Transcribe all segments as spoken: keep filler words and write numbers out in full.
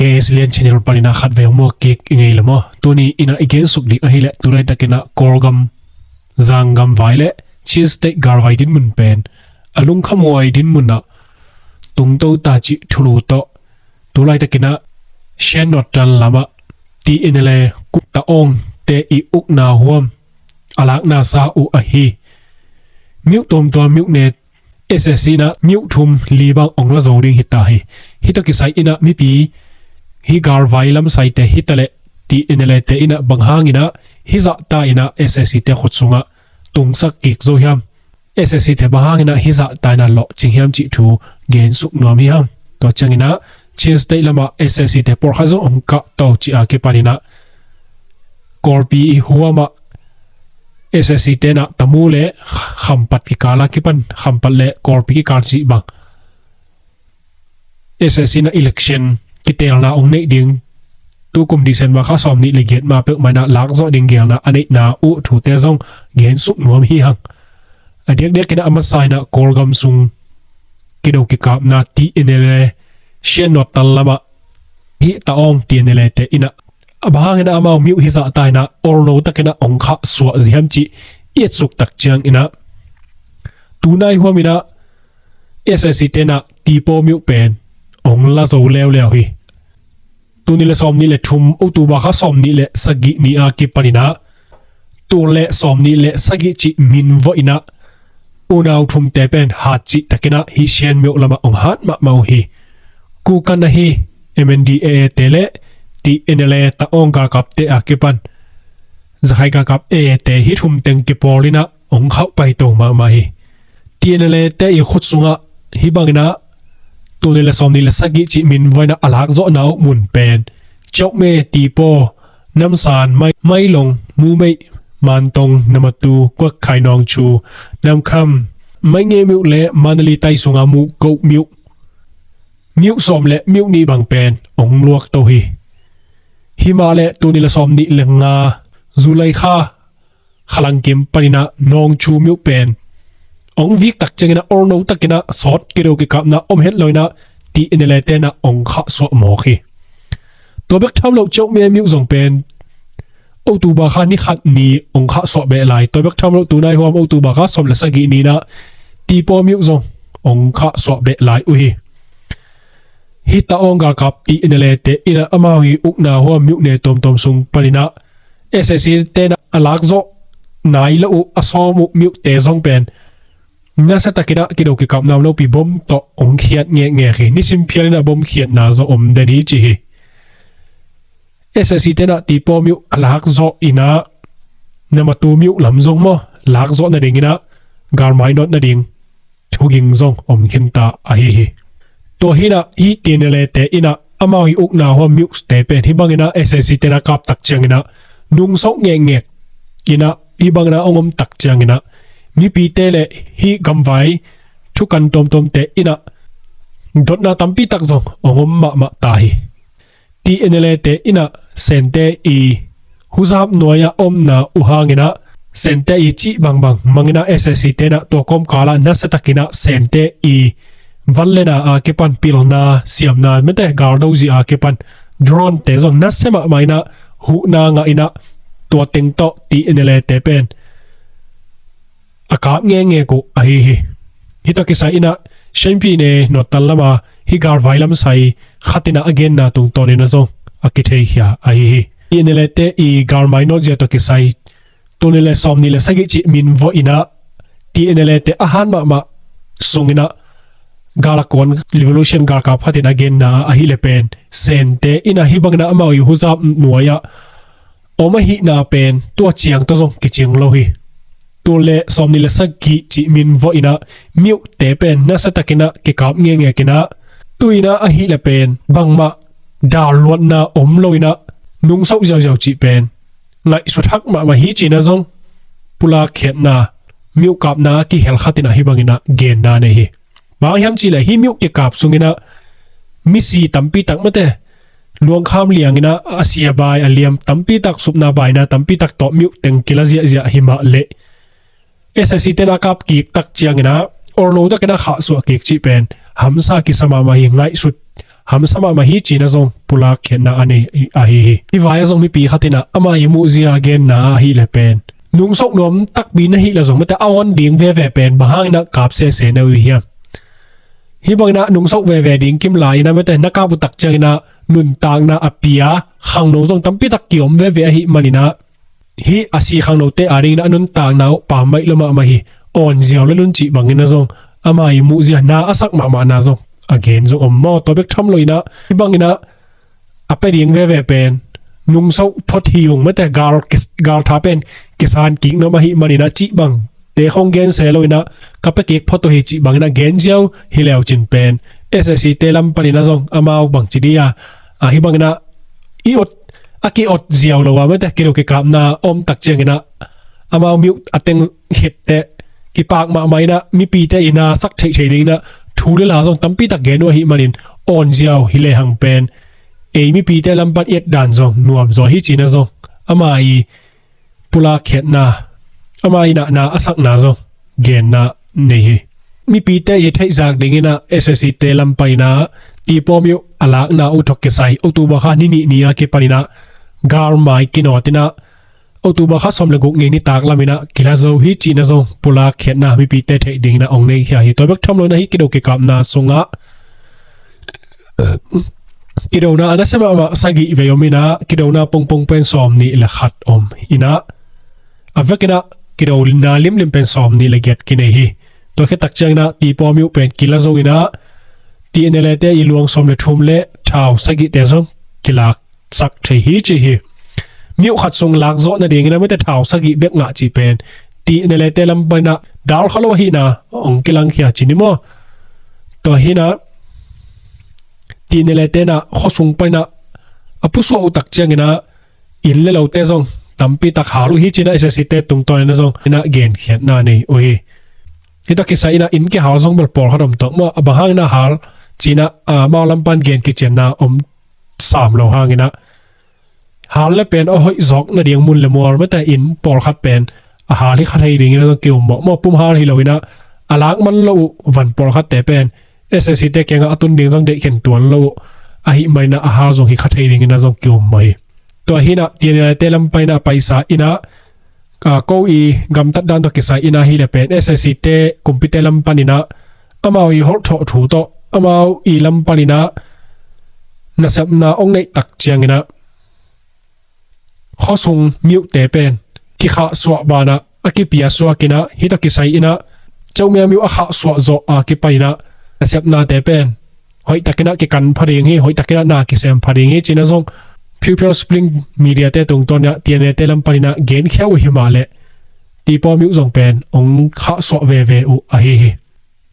K S Lian channel panin ah khat vei hong muak kik i ngei le maw. Tuni in ah i gensuk ding ahih leh tu laitakin ah Kawlgam, Zanggam vai le Chin State galvai dinmun pen a lungkhamhuai dinmun ah tungto ta cih thulu tawh tu laitakin ah Shan Northern lam ah T N L A kut ta awngte i ukna huam a lakna sa uh ahi myone tuamtuam, myone S S C in ah myone thum li bang hong la zo ding hi ta hi. Hih tawh kisai in ah mipi hih galvai lamsaite hi ta leh T N L A te in ah bang hangin ah hih zahta in ah S S C te khut sungah tungsak kik zo hiam? S S C te bang hangin ah hih zahta in ah lawhcing hiam cih thu gensuk nuam hi hang. Tua ciangin ah Chin State lamah S S C te pawlkhat zong hong kahto cih a kipanin ah Kawlpi huamah S S C te in ah Tamu le Khampat kikal a kipan, Khampat le Kawlpi kikal cih bang S S C in ah election kiteelna hong neih ding, tukum December kha sawmnih le giat ma peuhmah in ah lakzawh ding geelna a neihna uh thute zong gensuk nuam hi hang. A diakdiakin ah a masa in ah Kawlgam sung kido kikapna T N L A Shan Northern lamah hih ta awng T N L A te in ah a bang hangin ah amau myone hih zahta in ah olno takin ah hong khahsuah zi hiam cih i etsuk tak ciangin ah tunai huamin ah S S C te in ah Tipaw myone pen hong la zo leuleu hi. Tul nih le sawmnih le thum October kha sawmnih le sagih ni a kipanin ah tul le sawmnih le sagih cih min vawhin ah unau thumte pen hat cih takin ah hih Shan myone lamah hong hat mahmah uh hi. Kukan ahi M N D A A te le T N L A ta awng galkapte a kipan Zakhai galkap A A te hih thum teng kipawl in ah hong khauh paito mahmah hi. T N L A te i khut sungah hih bangin ah tul nih le sawmnih le sagih cih min vawhin ah a lakzawhna uh mun pen Chokme, Tipaw, Namsan, Mai, Mailong, Mumeih, Mantong, Namatu, Kuakkhai, Nawngchu, Namkham, Maingeh myone le Mandalay tai sunga Mukoh myone, myone sawm le myone nih bang pen hong luakto hi. Himah le tul nih le sawmnih le nga July kha khalangkim panin ah Nawngchu myone pen hong vik tak ciangin ah olno takin ah sawt kido kikapna om het loin ah T N L A te in ah hong khahsuah mawk hi. Tua bek tham lo Chokme myone zong pen October kha ni khat ni hong khahsuah beh lai. Tua bek tham lo tunai huam October kha sawm le sagih ni in ah Tipaw myone zong hong khahsuah beh lai uh hi. Hih ta awng galkap T N L A te in ah amau i ukna huam myone tuamtuam sung panin ah S S C te in ah a lakzawh nai lo uh a sawm uh myone te zong pen nasia takin ah kido kikapna om lopi bom tawh hong khiat ngekngek hi. Nisim phial in ah bom khiatna zong om den hi ci hi. S S C te in ah Tipaw myone a lakzawh in ah Namatu myone lam zong maw lakzawh nadingin ah galmai nawt nading thuging zong om khinta ahi hi. Tua hi in ah hih T N L A te in ah amau i ukna huam myone te pen hih bangin ah S S C te in ah kap tak ciangin ah nungso ngekngek in ah hih bangin ah hong om tak ciangin ah mipite le hih gamvai thukan tuamtuamte in ah dotna tampi tak zong hong om mahmah ta hi. T N L A te in ah Sente i huzap nuai-ah omna uh hangin ah Sente i cih bangbang mangin ah S S C te in ah tua kawmkal ah nasia takin ah Sente i vanlena a kipan pilna siamna mete galdo zia a kipan drone te zong nasia mahmah in ah huhna ngah in ah tua teng tawh T N L A te pen a kap ngekngek uh ahi hi. Hih tawh kisai in ah Shan Pyi Ne Northern lama hih galvai lamsai khat in ah a genna tungtawn in ah zong a kitheikhia ahi hi. T N L A te i galmai nawt zia tawh kisai tul nih le sawmnih le sagih cih min vawh in ah T N L A te a hat mahmah sung in ah gal a kuan revolution galkap khat in a genna ahih leh pen Sente in ah hih bangin ah amau i huzap nuai-ah om ahihna pen tua ciang tawh zong kicing lo hi. Tul le sawmnih le sagih cih min vawh in ah myote pen nasia takin ah kikap ngekngek in ah tu in ah ahih leh pen bangmah dal luatna om lo in ah nungso ziauziau cih pen ngaihsut hak mahmah hi ci-in ah zong pulak khiatna myo kapna kihel khat in ah hih bangin ah genna nei hi. Bang hiam cih leh hih myo kikap sung in ah misi tampi tak mate luangkham liang in ah a sia bai a liam tampi tak, supna baina tampi tak tawh myo teng kila ziahziah hi mah leh S S C te in a kap kik tak ciangin ah orlo takin a khahsuah kik cih pen hamsa kisa mahmah hi. Ngaihsut hamsa mahmah hi ci-in ah zong pulak khiatna a nei ahi hi. Hih vai-ah zong mipi khat in ah ama ii muhzia a genna ahih leh pen, nungsoh nuam takpi na hih leh zong mate a awn ding veve pen bang hangin ah kap sese na uh hiam? Hih bangin ah nungsoh veve ding kim lai-in ah mate na kap uh tak ciangin ah nuntakna a pia khangno zong tampi tak kiom veve ahih manin ah, hih a si khangnote adingin ah a nuntakna uh pammaih lua mahmah hi. Awn ziau le lun cih bangin ah zong ama ii muhzia na a sak mahmahna zong a gen zong om maw. Tua bek tham loin ah hih bangin ah a pia ding veve pen nungsoh phot hi ung mate, gal kis-, galtha pen kisan kik nuam ahih manin ah cih bangte khong gen se loin ah ka pia kik phot uh hi cih bangin ah gen ziau hi leu cin pen, SAC te lam panin ah zong amau bangci dih a, a hih bangin ah i ot, a ki-ot ziau lo a mate, kido kikapna om tak ciangin ah amau mute a teng khit teh kipak mahmah in ah mipite ii na sak theihtheih dingin ah thu le la zong tampi tak gen uh ahih manin awn ziau hi lehang pen ei mipite lam pan i et dan zong nuam zaw hi ci-in ah zong ama ii pulak khiatna, ama ii na a sakna zong genna nei hi. Mipite ii theihzak dingin ah SAC te lam panin ah Tipawmyo a lakna uh tawh kisai October kha ni nih ni a kipanin ah galmai kinawt in ah October kha sawm le guk ni nitak lamin ah kila zo hi ci-in ah zong pulak khiatna mipite theih dingin ah ong nei khia hi. Tua bek tham loin ah hih kido kikapna sungah kidona a nasia mahmah sagih vei om in ah, kidona pongpong pen sawm nih le khat om in ah, a vekin ah kidona limlim pen sawm nih le giat kinei hi. Tua khit tak ciangin ah Tipawmyo pen kila zo in ah, TNLA te ii luang sawm le thum le thau sagihte zong kilak sak thei hi ci hi. Myo khat sung lak zawh nadingin ah mate thau sagih bek ngah cih pen TNLA te lam panin ah dal kha lo ahihna ong kilang khia ci ni maw. Tua hi in ah TNLA te in ah khuasung panin ah a pusuah uh tak ciangin ah inn le lote zong tampi tak hal uh hi ci-in ah SAC te tungtawnin ah zong in ah genkhiatna nei uh hi. Hih tawh kisai in ah inn kihal zong bel pawlkhat om tawh maw, a bang hangin ah hal ci-in ah, a, amau lam pan gen kicianna om sam lo hangin ah hal le pen a hoih zawk nading mun le mual mate inn pawlkhat pen a hal hi kha thei dingin ah zong ki-um mawh maw. Pum hal hi loin ah a lak man loh uh van pawlkhatte pen SAC te kiangah a tun ding zong deih khen tuan lo uh ahih manin ah a hal zong hi kha thei dingin ah zong ki-um mawh hi. Tua hi in ah TNLA te lam panin ah a paisa in ah, a, ko ii gamtat dan tawh kisai in ah ahih leh pen SAC te kumpite lam panin ah amau ii holh thawh thu tawh amau ii lam panin ah nasepna ong neih tak ciangin ah khuasung myote pen kikhahsuah banah a kipia suak in ah, hih tawh kisai in ah Ceumiang myo a khahsuah zawh a kipanin ah nasepnate pen hoih takin ah kikan pha ding hi, hoih takin ah na kisem pha ding hi ci-in ah zong Phiuphial Spring Media te tungtawnin ah TNLA te lam panin ah genkhia uh hi mah leh Tipawmyo zong pen ong khahsuah veve uh ahi hi.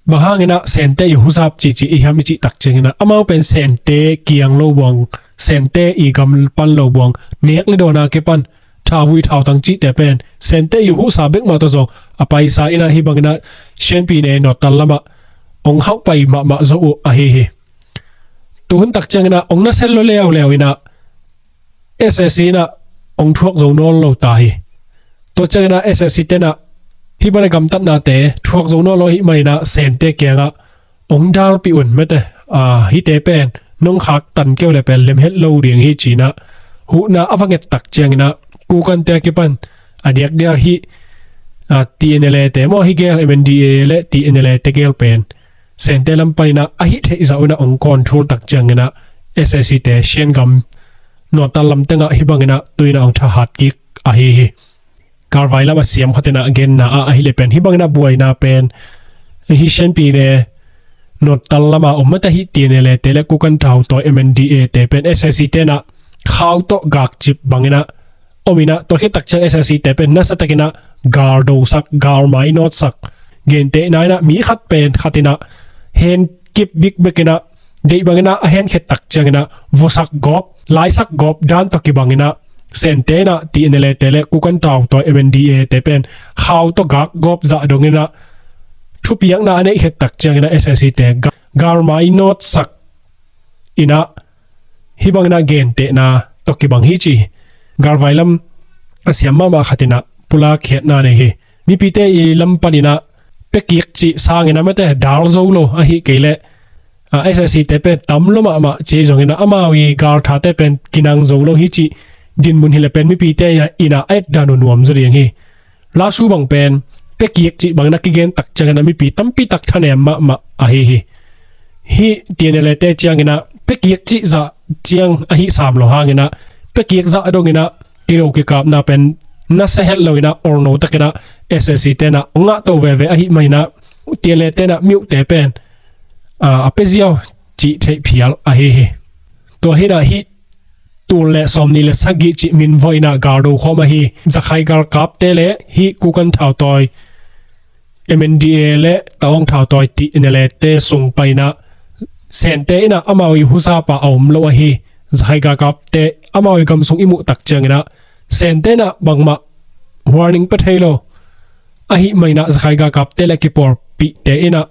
Bang hangin ah Sente ii huzap cici i hiam i cih tak ciangin ah amau pen Sente kiang lo buang, Sente ii gam pan lo buang, nek le dawn a kipan thauvui thautang cihte pen Sente ii huhsa bek mah tawh zong a paisa in ah hih bangin ah Shanpi ne Nawttal lamah ong hauh pai mahmah zo uh ahi hi. Tuhun tak ciangin ah ong nasia lua leuleu in ah SAC in ah ong thuak zo nawn lo ta hi. Tua ciangin ah SAC te in ah hih bangin ah gamtatnate thuak zo nawn lo ahih manin ah Sente kiangah ong dalpih un mate, a, hihte pen nong khaktan kei uh leh pen lem het lo ding hi ci-in ah huhna a va nget tak ciangin ah Kokante a kipan a diakdiak hih, a, TNLA te maw, hih gel MNDAA le TNLA te gel pen Sente lam panin ah a hih theih zah un ah ong control tak ciangin ah SAC te Shan gam Nawttal lam tengah hih bangin ah tu-in ah ong thahat kik ahi hi. Galvai lam a siam khat in ah a genna ah ahih leh pen hih bangin ah buaina pen hih Shanpi ne Nawttal lam a om mate hih TNLA te le Kokang thautawi MNDAA te pen SAC te in ah khau tawh gakcip bangin ah om in ah, tua khit tak ciang SAC te pen nasa takin ah galdosak, galmainawtsak, gentehna in ah mi khat pen khat in ah henkip bikbek in ah deih bangin ah a henkhet tak ciangin ah vuasak gawp, laisak gawp dan tawh kibangin ah Sente in ah TNLA te le Kokang thautawi MNDAA te pen khau tawh gak gawp zah dongin ah thupiakna a neih khet tak ciangin ah SAC te ga-, galmainawtsak in ah hih bangin ah gentehna tawh kibang hi ci. Galvai lam a siam mahmah khat in ah pulak khiatna nei hi. Mipite ii lam panin ah pia kik cih sangin ah mate dal zo lo ahih kei leh a, S A C te pen tam lo mahmah ci zongin ah amau i galthate pen kinang zo lo hi cih dinmun hileh pen mipite in ah a etdan uh nuam zaw ding hi. Lasu bang pen piakik cih bangin ah kigen tak ciangin ah mipi tampi tak thanem mahmah ahi hi. Hih T N L A te ciangin ah piakik cih zah ciang ahi sam lo hangin ah piakik zah dongin ah kido kikapna pen nasia het loin ah orno takin ah S A C te in ah ngah to veve ahih manin ah T N L A te in ah miuhte pen, a, a pia ziau cih theih phial ahi hi. Tua hi in ah hih tul le sawmnih le sagih cih min vawh in ah galdo khawm ahi Zakhai galkapte le hih Kukan thautawi M N D A le Tawng thautawi T N L A te sung pai in ah Sente in ah amau i huzap ah a om lo ahi Zakhai galkapte amau i gam sung i muh tak ciangin ah Sente in ah bangmah warning pia thei lo ahih manin ah Zakhai galkapte le kipawlpihte in ah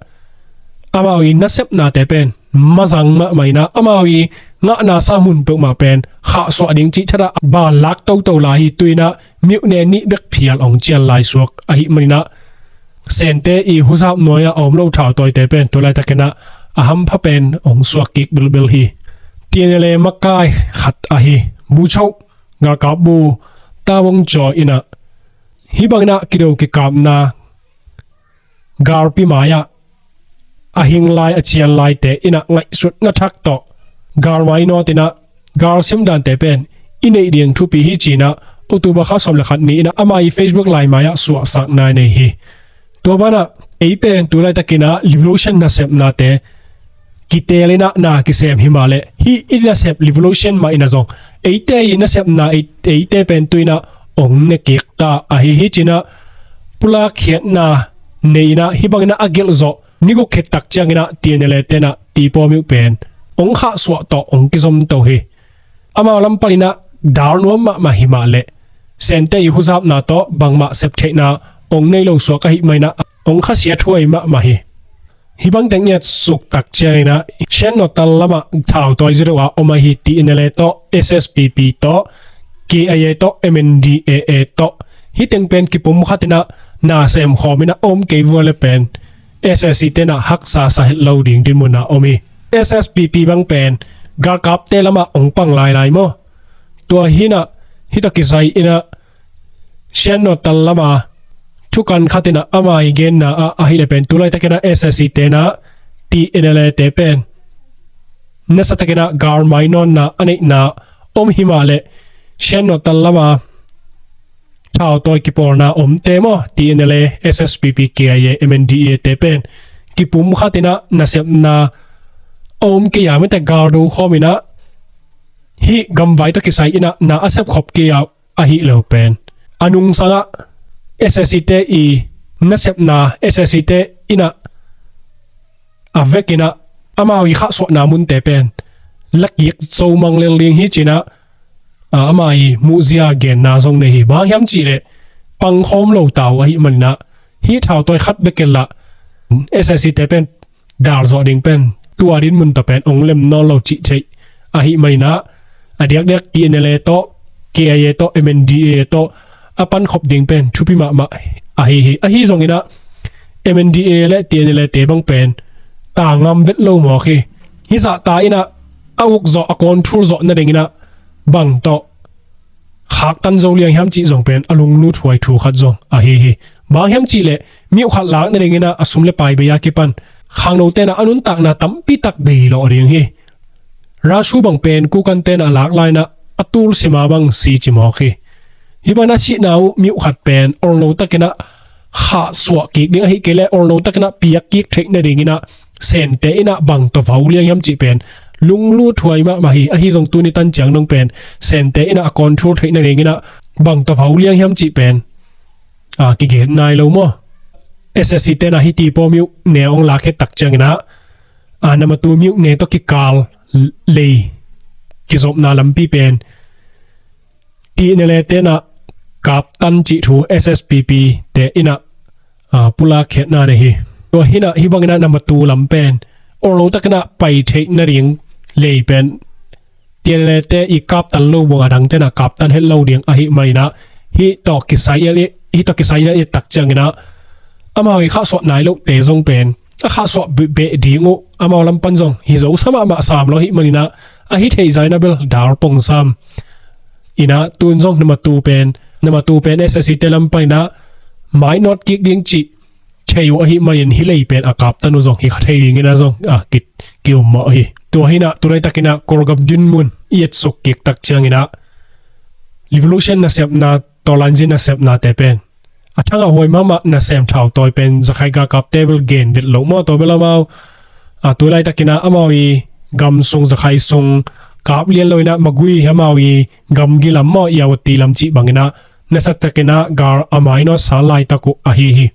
amau i nasepnate pen mazang mahmah in ah amau i ngahna sa mun peuhmah pen khahsuah ding cih thadah banlak toto lai hi. Tu in ah miuhne nih bek phial hong cian lai suak ahih manin ah Sente i huzap nuai-ah a om lo thautawite pen tu laitakin ah a hampha pen hong suak kik bilbil hi. T N L A makai khat ahi Buchok galkap bu Tawong Caw in ah hih bangin ah kido kikapna galpi mai-ah a hing lai a cian laite in ah ngaihsutna thak tawh gal mainawt in ah gal simdante pen i neih ding thupi hi ci in ah October kha sawm le khat ni in ah ama i Facebook lai mai-ah suahsakna nei hi. Tua banah ei pen tu laitakin ah revolution nasepnate kiteel in ah na kisem hi mah leh hih i nasep revolution mah in ah zong eite i nasepna ei-, eite pen tu in ah hong ne kik ta ahi hi ci in ah pulak khiatna nei in ah hih bangin ah a gelh zawh ni guk khet tak ciangin ah T N L A te in ah Tipaw miuh pen hong khahsuah tawh hong kizom to hi. Amau lam panin ah dal nuam mahmah hi mah leh Sente i huzapna tawh bangmah sep theihna hong nei lo suak ahih manin ah hong khasiat huai mahmah hi. Hih bang teng i et suk tak ciangin ah Shan Northern lamah thautawi zidok a om ahi T N L A tawh S S P P tawh K I A tawh M N D A A tawh hih teng pen kipumkhat in ah na sem khawm in ah a om kei vua le pen S S C te in ah haksa sa het lo ding dinmun ah om hi. S S P P bang pen galkapte lamah hong pang lailai maw? Tua hi in ah hih tawh kisai in ah Shan Northern lama thukan khat in ah ama i genna ah ahih leh pen tu laitakin ah S S C te in ah T N L A te pen nasa takin ah gal mainawtna a neihna om hi mah leh Shan Northern lama thautawi kipawlna omte maw, T N L A, S S P P, K I A, M N D A A te pen kipumkhat in ah nasepna a om kei a, mite galdo khawm in ah hih gamvai tawh kisai in ah na a sep khop kei a, ahih leh pen a nungsang ah S S C te i nasepna, S S C te in ah a vekin ah amau i khahsuahna munte pen lakik zo mang lel ding hi ci in ah, a, ama i muhzia genna zong nei hi. Bang hiam cih leh pangkhawm lo ta uh ahih manin ah hih thautawi khat bek in lah S S C te pen dal zawh ding pen tua dinmun tawh pen hong lem nawn lo cih theih ahih manin ah a diakdiak T N L A tawh, K I A tawh, M N D A A tawh a pankhop ding pen thupi mahmah ahi hi. Ahi zongin ah M N D A A le T N L A te bang pen ta ngam vet lo mawk hi. Hih zahta in ah a uk zawh, a kawnthul zawh nadingin ah bang tawh khaktan zo liang hiam cih zong pen a lunglut huai thu khat zong ahi hi. Bang hiam cih leh miuh khat lak nadingin ah a sum le pai bei a kipan khangnote in ah a nuntakna tampi tak bei lawh ding hi. Rashu bang pen Kukante in ah a lak lai in ah a tul sima bang si ci mawk hi. Hih bang a sihna uh miuh khat pen orno takin ah khahsuah kik ding ahih kei leh orno takin ah piak kik theih nadingin ah Sente in ah bang tawh vau liang hiam cih pen lunglut huai mahmah hi. Ahi zong tuni tan ciang dong pen Sente in ah a kawnthul theih nadingin ah bang tawh vau liang hiam cih pen, a, kigen nai lo maw? S S C te in ah hih Tipaw miuh ne hong lak het tak ciangin ah, a, Namatu miuh ne tawh kikal lei kizopna lampi pen T N L A te in ah kaptan cih thu S S P P te in ah, a, pulak khiatna nei hi. Tua hi in ah hih bangin ah Namatu lam pen orno takin ah pai theih nading lei pen T N L A te i kaptan lo buang a dangte in ah kaptan het lo ding ahih manin ah hih tawh kisai in ah, hih tawh kisai in ah i et tak ciangin ah amau i khahsuah nai lohte zong pen a khahsuah beh ding uh, amau lam pan zong hi zo sa mahmah sam lo hi maninah, a hi theih zaina bel dal pong sam. Inah tun zong number two pen, number two pen S S C te lam paninah mainawt kik ding cih thei uh ahi manin hi lei pen a kaptan uh zong hi kha thei dinginah zong a kit ki-um mawh hi. Tua hinah tu laitakinah Kawlgam dinmun i etsuk kik tak cianginah revolution nasepna, tawlanzi nasepnate pen a thangah huai mahmah nasem thautawi pen Zakhai galkapte bel gen vet loh maw, tua bel amau a tu laitakinah amau i gam sung, Zakhai sung kap lian loinah Magui amau i gamgi lam maw, Irrawaddy lam cih banginah nasatakinah gal a mainawt sal laitak uh ahi hi.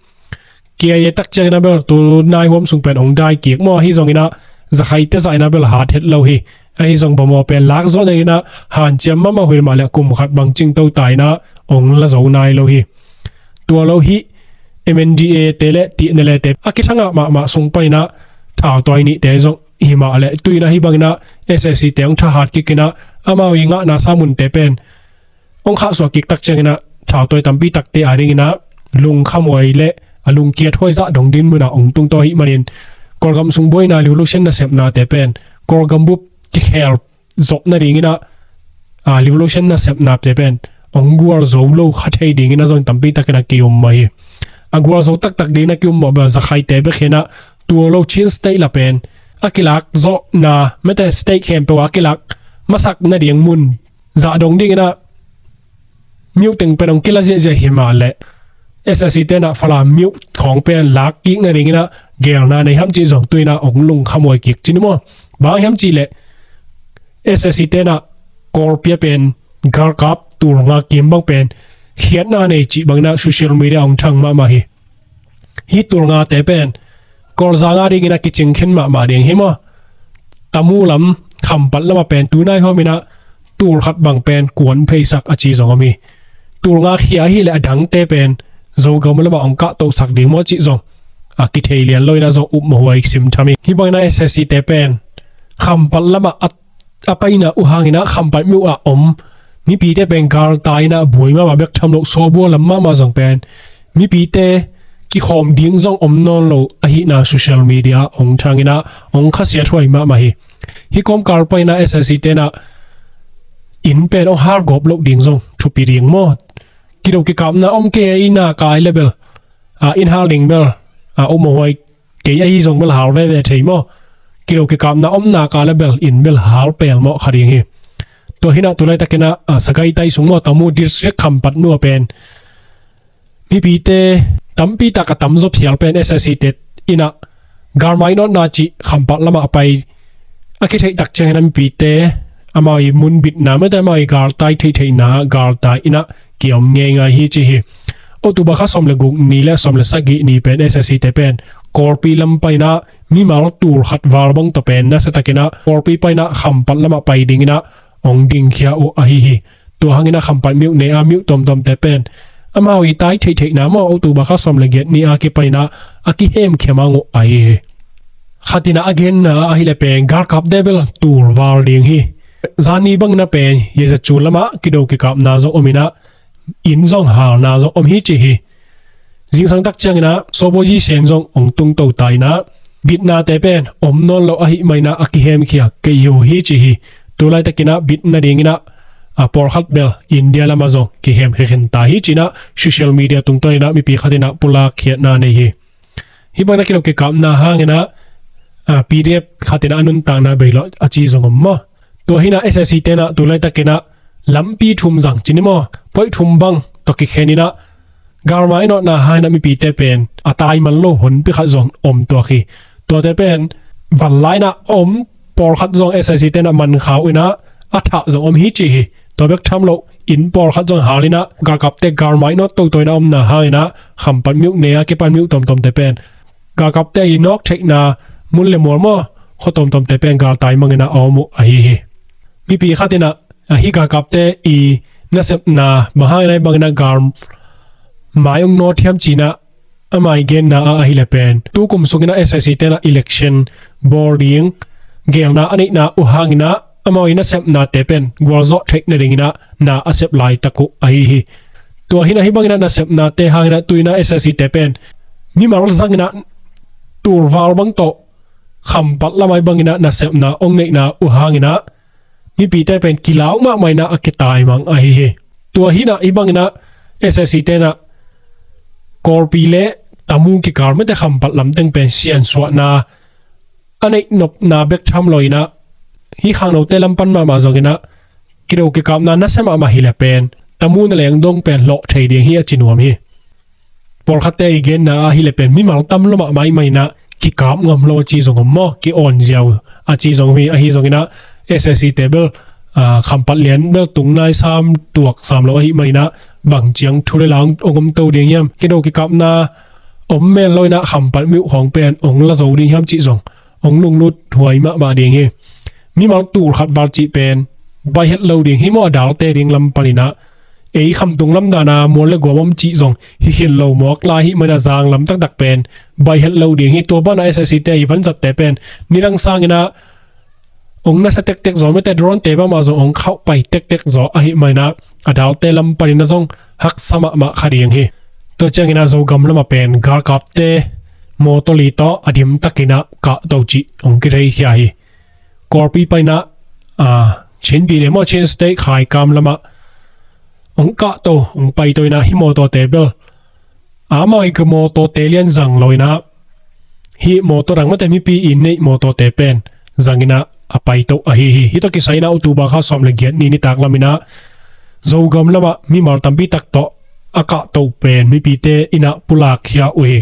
Kia ye tak cianginah bel tu naihuam sung pen ong dai kik maw, ahi zonginah Zakhaite zahinah bel hat het lo hi. Ahi zong bamaw pen lak zawh nadinginah hanciam mahmah huai mah le kum khat bang cingto ta inah ong la zo nai lo hi. Tua lo hi, M N D A te le T N L A te a kithangah mahmah sung paninah thautawi nihte zong hi mah le tuinah hi banginah S S C te ong thahat kikinah amau i ngahna sa munte pen ong khahsuah kik tak cianginah thautawi tampi takte a dinginah lungkhamhuai le a lungkiat huai zah dong dinmunah ong tungto hi manin Kawlgam sung buaina revolution nasepnate pen Kawlgam bup kikhel zop nadinginah a revolution nasepnate pen ong gual zo lo kha thei dinginah zong tampi takinah ki-um mawh hi. A gual zo taktak dinginah ki-um mawh bel Zakhaite bek hinah tua lo Chin State la pen a kilak zawhna mete state khempeuh a kilak masak nading mun zah dong dinginah miuh teng pen ong kila ziahziah hi mah leh S S C tenah Falam miuh khawng pen lak kik nadinginah gelna nei hiam cih zong tuinah ong lungkhamhuai kik cin maw. Bang hiam cih leh S S C tenah Kawlpi a pen galkap tulnga kim bang pen khiatna nei cih banginah social media ong thang mahmah hi. Hi tulngate pen Kawlzang a dingin a kicing khin mahmah ding hi maw? Tamu lam Khampat lamah pen tunai hawminah tul khat bang pen kuan pheisak a ci zong om hi. Tulnga khia ahileh a dangte pen Zogam lamah ong kahtohsak ding maw cih zong a kithei lian loinah zong upmawh huai sim tham hi. Hih banginah S S C te pen Khampat lamah a a paina uh hanginah Khampat miuh ah om mipite pen galtai inah buai mahmah bek tham loh, sawbua lam mahmah zong pen mipite kikhawm ding zong om nawn lo ahihna social media ah ong thanginah ong khasiat huai mahmah hi. Hih kawmkal painah S S C tenah inn pen ong halgawp loh ding zong thupi ding maw? Kido kikapna om kei a inn a kai le bel a inn hal ding bel a upmawh huai kei ahi zong bel hal veve thei maw? Kilo kikapna omna ka le bel inn bel hal pel mawh kha ding hi. Tua hinah tulaitakinah a Sagaing tai sung maw, Tamu district Khampat nua pen mipite tampi tak a tamzaw phial pen S S C te inah galmai nawtna cih Khampat lamah a pai a kitheih tak cianginah mipite amau i mun bitna mete amau i galtai theihtheihna galtai inah kiom ngeingai hi ci hi. October kha sawm le guk ni le sawm le sagih ni pen S S C te pen Kawlpi lam painah mimal tul khat val bang tawh pen nasiatakinah Kawlpi painah Khampat lamah pai dinginah ong dingkhia uh ahi hi. Tua hanginah Khampat miuh nei a miuh tuamtuamte pen amau i tai theihtheihna maw, October kha sawm le giat ni a kipaninah a kihemkhia mang uh ahi hi. Khatinah a genna ahileh pen galkapte bel tul val ding hi. Zani banginah pen Yezatchun lamah kido kikapna zong ominah inn zong halna zong om hi ci hi. Zingsang tak cianginah sawbawi seng zong ong tungto ta inah bitnate pen om nawn lo ahih maninah a kihemkhia kei uh hi ci hi. Tulaitakinah bitna dinginah a pawlkhat bel India lamah zong kihemkhia khin ta hi cinah social media tungtawninah mipi khatinah pulak khiatna nei hi. Hih banginah kilo kikapna hanginah a P D F khatinah a nuntakna bei lo a ci zong om maw? Tua hinah S S C tenah tulaitakinah lampi thum zang cini maw, poih thum bang tawh kikheninah galmai nawtna hanginah mipite pen a tai man lo honpi khat zong om tuak hi. Tuate pen vanlainah om pawlkhat zong S S C tenah man khau inah a thah zong om hi ci hi. Tua bek tham loh inn pawlkhat zong halinah galkapte galmai nawt toto inah omna hanginah Khampat miuh nei a kipan miuh tuamtuamte pen galkapte i nawk theihna mun le mual maw, khua tuamtuamte pen galtai manginah a om uh ahi hi. Mipi khatinah a hih galkapte i nasepna bang hanginah hih banginah galmai ong nawt hiam cinah amah i genna ah ahileh pen tu kum sunginah S S C tenah election bawl ding gelna a neihna uh hanginah amau i nasepnate pen gualzawh theih nadinginah na a sep laitak uh ahi hi. Tua hinah hih banginah nasepnate hanginah tuinah S S C te pen mimal zanginah tulval bang tawh khampalh lamah hih bangin ah nasepna ong neihna uh hangin ah mipite pen kilau mahmah in ah a kitaimang ahi hi. Tua hi in ah hih bangin ah S A C te in ah Kawlpi le Tamu kikal mete khampalh lamteng pen siansuahna a neih nopna bek tham lo in ah hih khangnote lam pan mahmah zongin ah kido kikapna nasia mahmah hi leh pen Tamu na leng dong pen lawh thei ding hi a ci nuam hi. Pawlkhatte i genna ah hi leh pen mimal tam lo mahmah ahih manin ah kikap ngam lo a ci zong om maw, ki-awn ziau a ci zong hi. Ahi zongin ah S A C te bel, ah, khampalh lian bel tung nai sam tuak sam lo ahih manin ah bang ciang thu le la ong om to ding hiam, kido kikapna om mel lo in ah khampalh miuh khawng pen ong la zo ding hiam cih zong ong lunglut huai mahmah ding hi. Mimal tul khat val cih pen bai het lo ding hi maw, a dalte ding lam panin ah ei khamtung lam dan a mual le guam om cih zong hi khin lo mawk lai ahih manin ah zang lam taktak pen bai het lo ding hi. Tua banah S A C te i vanzatte pen nidang sangin ah ong nasia tektek zaw mete, drone te mahmah zong ong khauh pai tektek zaw ahih manin ah a dalte lam panin ah zong haksa mahmah kha ding hi. Tua ciangin ah Zogam lamah pen galkapte mawtaw li tawh a dim takin ah kahto cih ong kitheikhia hi. Kawlpi panin ah, ah, Chin pi le maw, Chin State Khaikam lamah ong kahto, ong paito in ah hih mawtawte bel amau i ka mawtawte lian zang lo in ah hih mawtaw dang mete mipi i neih mawtawte pen zangin ah a paito ahi hi. Hih tawh kisai in ah October kha sawm le giat ni nitak lamin ah Zogam lamah mimal tampi tak tawh a kahto pen mipite in ah pulakkhia uh hi.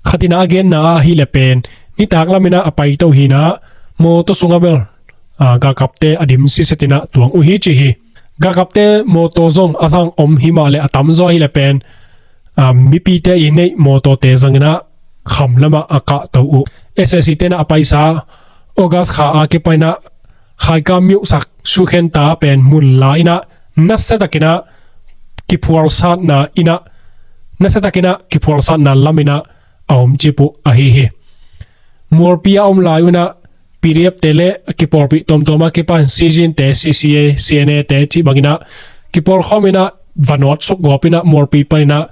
Khat in ah a genna ah hi leh pen nitak lamin ah a paito hi in ah mawtaw sungah bel, ah, galkapte a dim siset in ah tuang uh hi ci hi. Galkapte mawtaw zong a zang om hi mah leh a tamzaw hi leh pen, ah, mipite i neih mawtawte zangin ah kham lamah a kahto uh. S A C te in ah a paisa August kha a kipan in ah Khaikam miuhsak Sukhenta pen mun la in ah nasia takin ah kiphualsatna in ah, nasia takin ah kiphualsatna lamin ah a om cip uh ahi hi. Mualpi a om lai un ah P D F te le kipawlpih tuamtuam a kipan Sizin te, C C A, C N A te cih bangin ah kipawlkhawm in ah va nawt suk gawp in ah mualpi panin ah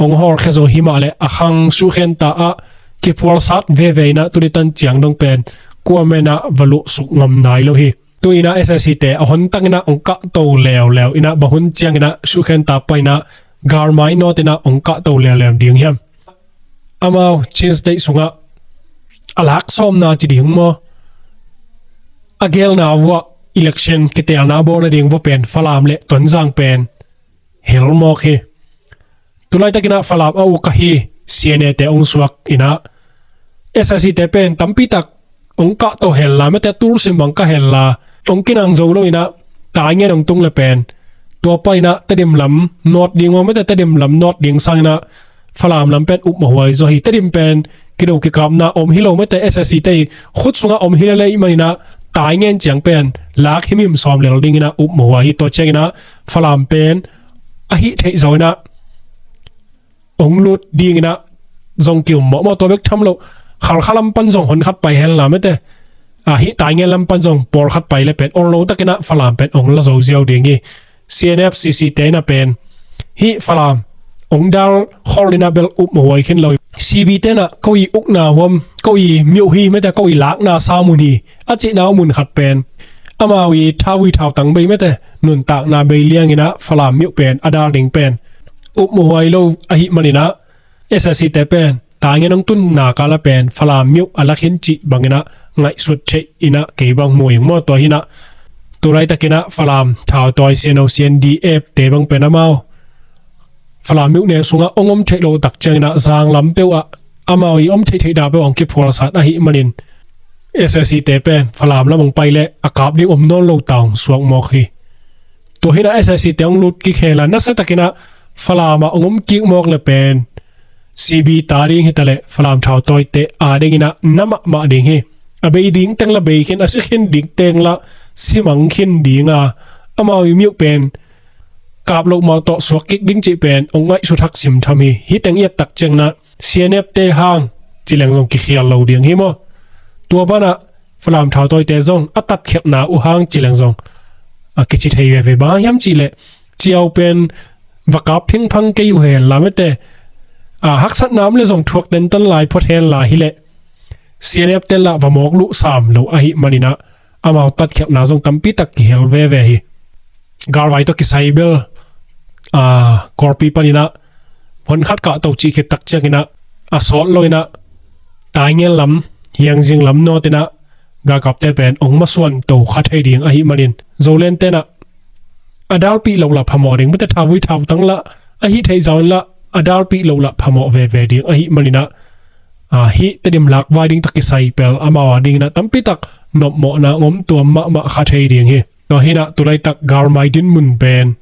ong hawlkhia zo hi mah leh a khang Sukhenta ah kiphualsat veve in ah tuni tan ciang dong pen kuamen ah va luh suk ngam nai lo hi. Tu in ah S A C te a hon tang in ah ong kahto leuleu in ah bang hun ciangin ah Sukhenta panin ah galmai nawt in ah ong kahto leuleu ding hiam? Amau Chin State sungah a lak sawmna ci ding maw, a gelna vuah election kitelna bawl nading vua pen Falam le Tonzang pen hel mawk hi. Tulaitakin ah Falam a uk ahi C N A te ong suak in ah S A C te pen tampi tak ong kahto hel la, mete tulsim bang kah hel la, ong kinang zo lo in ah Taingen ong tung le pen tua panin ah Tedim lam nawt ding maw, mete Tedim lam nawt ding sangin ah Falam lam pen upmawh huai zaw hi. Tedim pen kido kikapna om hi lo, mete S A C te i khut sungah om hi lel ahih manin ah Taingen ciang pen lak himhim sawm lel dingin ah upmawh huai hi. Tua ciangin ah Falam pen a hih theih zo in ah ong lut dingin ah zong ki-um mawhmawh. Tua bek tham lo, Khalkha lam pan zong hon khat pai hen la, mete, ah, hih Taingen lam pan zong pawl khat pai le pen ong lo takin ah Falam pen ong la zo ziau ding hi. C N F, C C te in ah pen hih Falam ong dal khol in ah bel upmawh huai khin lo. C B te in ah ko i ukna huam, ko i miuh hi, mete ko i lakna sa mun hi a cihna uh mun khat pen amau i thauvui thautang bei, mete nuntakna bei liangin ah Falam miuh pen a dal ding pen upmawh huai lo ahih manin ah S A C te pen Taingen ong tunna kal ah pen Falam miuh a la khin cih bangin ah ngaihsut theih in ah kei bang mu ing maw. Tua hi in ah tulaitakin ah Falam thautawi, C N O, C N D F te bang pen amau Falam miuh neu sungah ong om theih loh tak ciangin ah zang lam peuh ah amau i om theihtheih dah peuh ah ong kiphualsat ahih manin S A C te pen Falam lam ong pai leh a kap ding om nawn lo ta ong suak mawk hi. Tua hi in ah S A C te ong lut kik hen la, nasia takin ah Falam ah ong om kik mawk le pen C B ta ding hi ta leh Falam thautawite a dingin ah na mahmah ding hi. A bei ding teng la bei khin, a si khin ding teng la si mang khin ding a, amau i miuh pen kap loh mah tawh suak kik ding cih pen ong ngaihsut haksim tham hi. Hih teng i et tak ciangin ah C N F te hang ci leng zong kikhial lo ding hi maw. Tua banah Falam thautawite zong a tatkhialhna uh hang ci leng zong a kici thei veve. Bang hang hiam cih leh ciau pen va kap phingphang kei uh hen la, mete, a, haksatna om le zong thuak tentan lai phot hen la hi leh C N F ten lah va mawk luh sam lo ahih manin ah amau tatkhialhna zong tampi tak kihel veve hi. Galvai tawh kisai bel, aa, Kawlpi panin ah hon khat kahto cih khit tak ciangin ah a sawt loin ah Taingen lam, Hiangzing lam nawtin ah galkapte pen ong masuan to kha thei ding ahih manin Zoland ten ah a dalpih loh lah phamawh ding, mate thavui thavutang lah ahih theih zawin lah a dalpih loh lah phamawh veve ding ahih manin ah, aa, hih Tedim lakvai ding tawh kisai pel amau a dingin ah tampi tak nopmawhna ong om tuam mahmah kha thei ding hi. Tua hi-in ah tulaitak galmai dinmun pen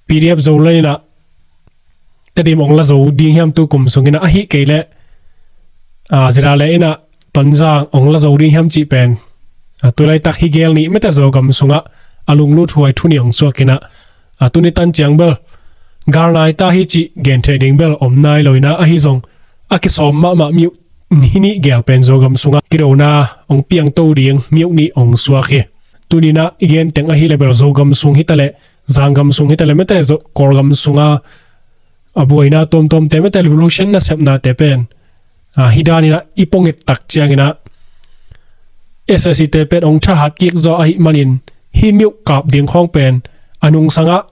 P D F Zoland in ah Tedim ong la zo ding hiam tu kum sungin ah, ahih kei leh, aa, Zira le in ah Tonzang ong la zo ding hiam cih pen, aa, tulaitak hi gel nih mate Zogam sungah a lunglut huai thu nih ong suakin ah, aa, tuni tan ciang bel galnai ta hi cih gen thei ding bel om nai loin ah, ahi zong a kisawm mahmah miuh hi nih gel pen Zogam sungah kidona ong piangto ding miuh nih ong suak hi. Tuni-in ah i gen teng ahih leh bel Zogam sung hi ta leh, Zanggam sung hi ta leh, mate Zo-, Kawlgam sunga a buaina tuamtuamte, mate revolution nasepnate pen, aa, hih danin ah i pongit tak ciangin ah S A C te pen ong thahat kik zaw ahih manin hih miuh kap ding khawng pen a nungsangah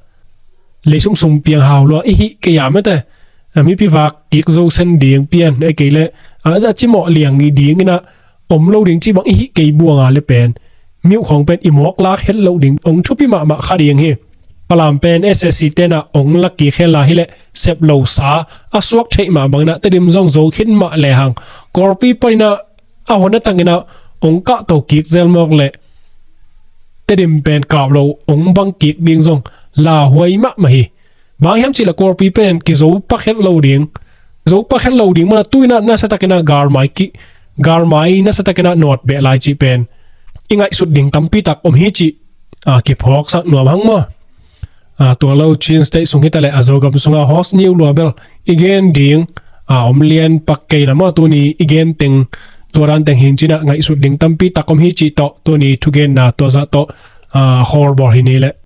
leisung sum piang hau lua i hih kei a, mate, aa, mipi vak kik zo sen ding pian, ahih kei leh, aa, a cimawh liang dingin ah om lo ding cih bang i hih kei buang a leh pen miuh khawng pen i mawk lak het loh ding ong thupi mahmah kha ding hi. Palam pen S A C ten ah ong la kik hen la hi leh sep lo sa a suak theih mah bangin ah Tedim zong zo khin mah lehang Kawlpi panin ah a hon a tangin ah ong kahto kik zel mawk leh Tedim pen kap lo ong bang kik ding zong lauhuai mahmah hi. Bang hiam cih leh Kawlpi pen kizo pak het lo ding, zo pak het lo ding manin ah tu-in ah nasa takin ah galmai ki, galmai nasa takin ah nawt beh lai cih pen i ngaihsut ding tampi tak om hi cih, aa, kiphawksak nuam hang maw. Aa, tua lo Chin State sung hi ta leh a Zogam sunga host ni uh lua bel i gen ding, aa, om lian pak kei na maw, tuni i gen teng tua dan teng hi-in cih ah ngaihsut ding tampi tak om hi cih tawh tuni thugenna tua zah tawh, aa, khawlbawl hi ni leh.